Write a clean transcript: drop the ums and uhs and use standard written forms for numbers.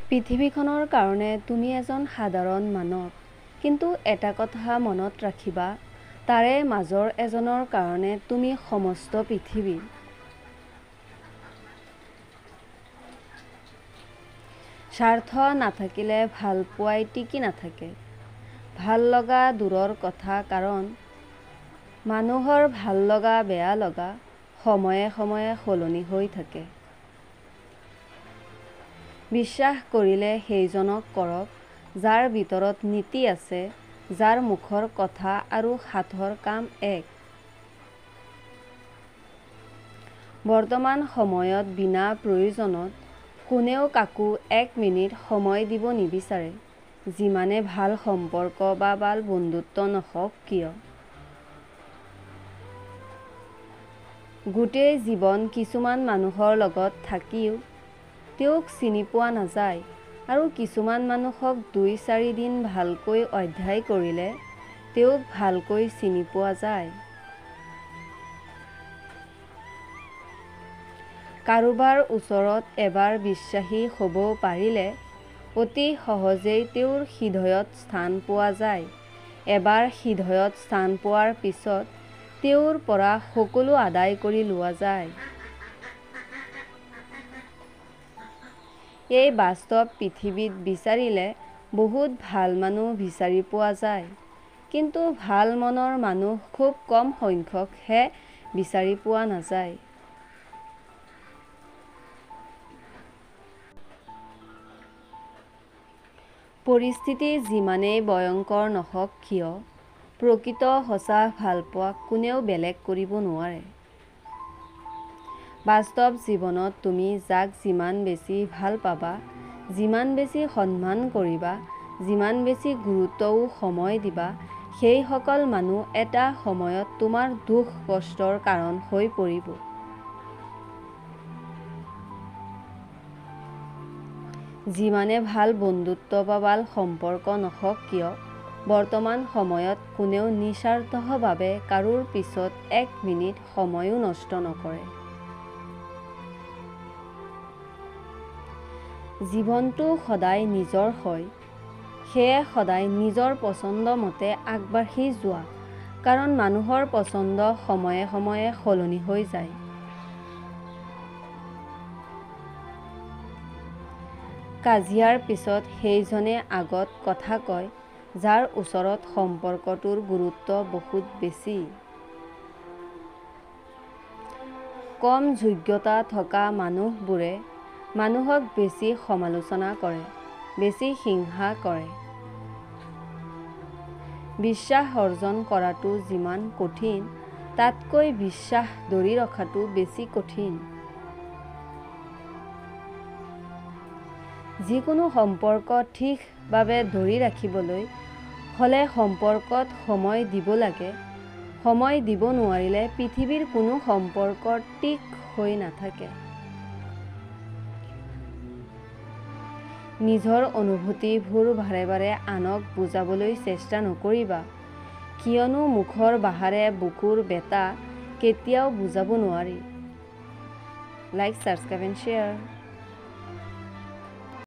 পৃথিৱীখনৰ কাৰণে তুমি এজন সাধাৰণ মানৱ, কিন্তু এটা কথা মনত ৰাখিবা, তাৰে মাজৰ এজনৰ কাৰণে তুমি সমস্ত পৃথিৱী। স্বাৰ্থ নাথাকিলে ভালপোৱাই টিকি নাথাকে, ভাল লগা দূৰৰ কথা, কাৰণ মানুহৰ ভাল লগা বেয়া লগা সময়ে সময়ে সলনি হৈ থাকে। বিশ্বাস কৰিলে সেইজনক কৰক যাৰ ভিতৰত নীতি আছে, যাৰ মুখৰ কথা আৰু হাতৰ কাম এক। বৰ্তমান সময়ত বিনা প্ৰয়োজনত কোনেও কাকো এক মিনিট সময় দিব নিবিচাৰে, যিমানে ভাল সম্পৰ্ক বা ভাল বন্ধুত্ব নহওক কিয়। গোটেই জীৱন কিছুমান মানুহৰ লগত থাকিও তেওঁক চিনি পোৱা নাযায়, আৰু কিছুমান মানুহক 2-4 দিন ভালকৈ অধ্যায় কৰিলে তেওঁক ভালকৈ চিনি পোৱা যায়। কাৰোবাৰ ওচৰত এবাৰ বিশ্বাসী হ'ব পাৰিলে অতি সহজেই তেওঁৰ হৃদয়ত স্থান পোৱা যায়। এবাৰ হৃদয়ত স্থান পোৱাৰ পিছত তেওঁৰ পৰা সকলো আদায় কৰি লোৱা যায়। এই বাস্তৱ পৃথিৱীত বিচাৰিলে বহুত ভাল মানুহ বিচাৰি পোৱা যায়, কিন্তু ভাল মনৰ মানুহ খুব কম সংখ্যকহে বিচাৰি পোৱা নাযায়। পৰিস্থিতি যিমানেই ভয়ংকৰ নহওক কিয়, প্ৰকৃত সঁচা ভালপোৱাক কোনেও বেলেগ কৰিব নোৱাৰে। বাস্তৱ জীৱনত তুমি যাক যিমান বেছি ভাল পাবা, যিমান বেছি সন্মান কৰিবা, যিমান বেছি গুৰুত্বও সময় দিবা, সেইসকল মানুহ এটা সময়ত তোমাৰ দুখ কষ্টৰ কাৰণ হৈ পৰিব। যিমানে ভাল বন্ধুত্ব বা ভাল সম্পৰ্ক নহওক কিয়, বৰ্তমান সময়ত কোনেও নিস্বাৰ্থভাৱে কাৰোৰ পিছত এক মিনিট সময়ো নষ্ট নকৰে। জীৱনটো সদায় নিজৰ হয়, সেয়ে সদায় নিজৰ পচন্দ মতে আগবাঢ়ি যোৱা, কাৰণ মানুহৰ পচন্দ সময়ে সময়ে সলনি হৈ যায়। কাজিয়াৰ পিছত সেইজনে আগত কথা কয় যাৰ ওচৰত সম্পৰ্কটোৰ গুৰুত্ব বহুত বেছি। কম যোগ্যতা থকা মানুহবোৰে মানুহক বেছি সমালোচনা কৰে, বেছি হিংসা কৰে। বিশ্বাস অৰ্জন কৰাটো যিমান কঠিন, তাতকৈ বিশ্বাস ধৰি ৰখাটো বেছি কঠিন। যিকোনো সম্পৰ্ক ঠিকভাৱে ধৰি ৰাখিবলৈ হ'লে সম্পৰ্কত সময় দিব লাগে। সময় দিব নোৱাৰিলে পৃথিৱীৰ কোনো সম্পৰ্ক ঠিক হৈ নাথাকে। নিজৰ অনুভূতিবোৰ বাৰে বাৰে আনক বুজাবলৈ চেষ্টা নকৰিবা, কিয়নো মুখৰ ভাষাৰে বুকুৰ বেথা কেতিয়াও বুজাব নোৱাৰি। Like, subscribe and share.